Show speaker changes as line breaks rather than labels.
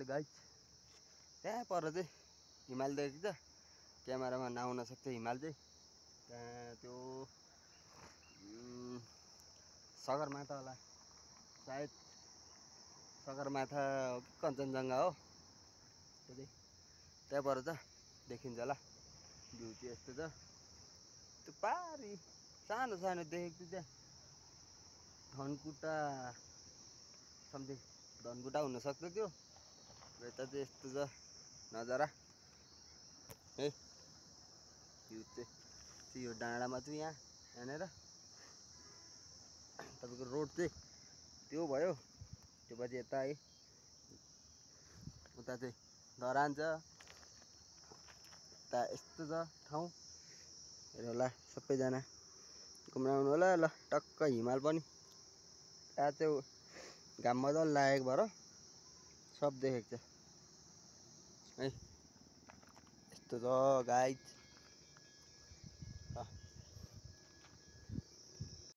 Guys त्यहाँ पर चाहिँ हिमाल देखेको छ क्यामेरामा नआउन सक्छ हिमाल चाहिँ त्यहाँ त्यो सगरमाथा होला सायद सगरमाथा हो कि कञ्चनजङ्घा हो त्यो चाहिँ त्यहाँ पर छ देखिन्छ होला भ्यू चाहिँ यस्तो छ त्यो पारी सानो सानो देखेको छु त्यहाँ धनकुटा समथिङ धनकुटा हुनसक्छ त्यो यता चाहिँ यस्तो छ नजारा है भ्यू चाहिँ यो डाँडामा चाहिँ यहाँनिर तपाईँको रोड चाहिँ त्यो भयो त्यो पछि यता है उता चाहिँ धरान छ यता यस्तो छ ठाउँ हेर्नु होला सबैजना घुम्न आउनु होला ल टक्क हिमाल पनि त्यहाँ चाहिँ घाम मजाले लागेको भएर सब देखेको छ है यस्तो छ गाइस।